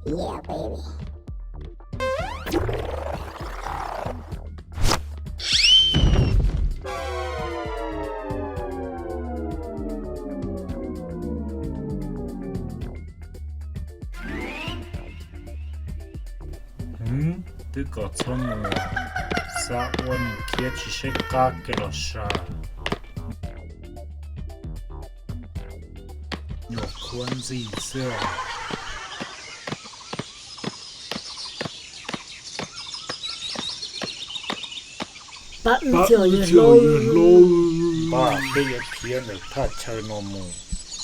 Twb kom txhob mus, xav ua nws khiav tsis saib qab kiag los sav. Nyuam qhuav ntxim xwb. Pab wb txhij yawg hlob. Pab, peb yuav khiav ntawm thaj chaw no mus,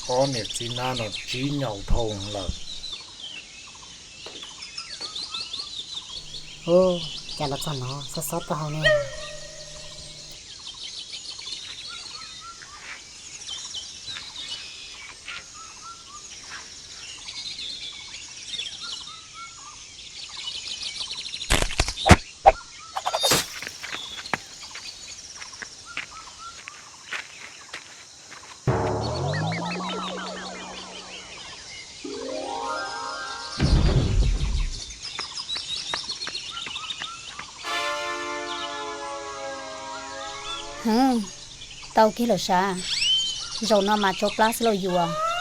ob niam txiv nab no tsiv nyaum dhau lawm. Ub, cas los txog no xob xob taub hau ne. Heev, tau kiag lawm sav. Zaum no mas tsau plab xwb lauj yus.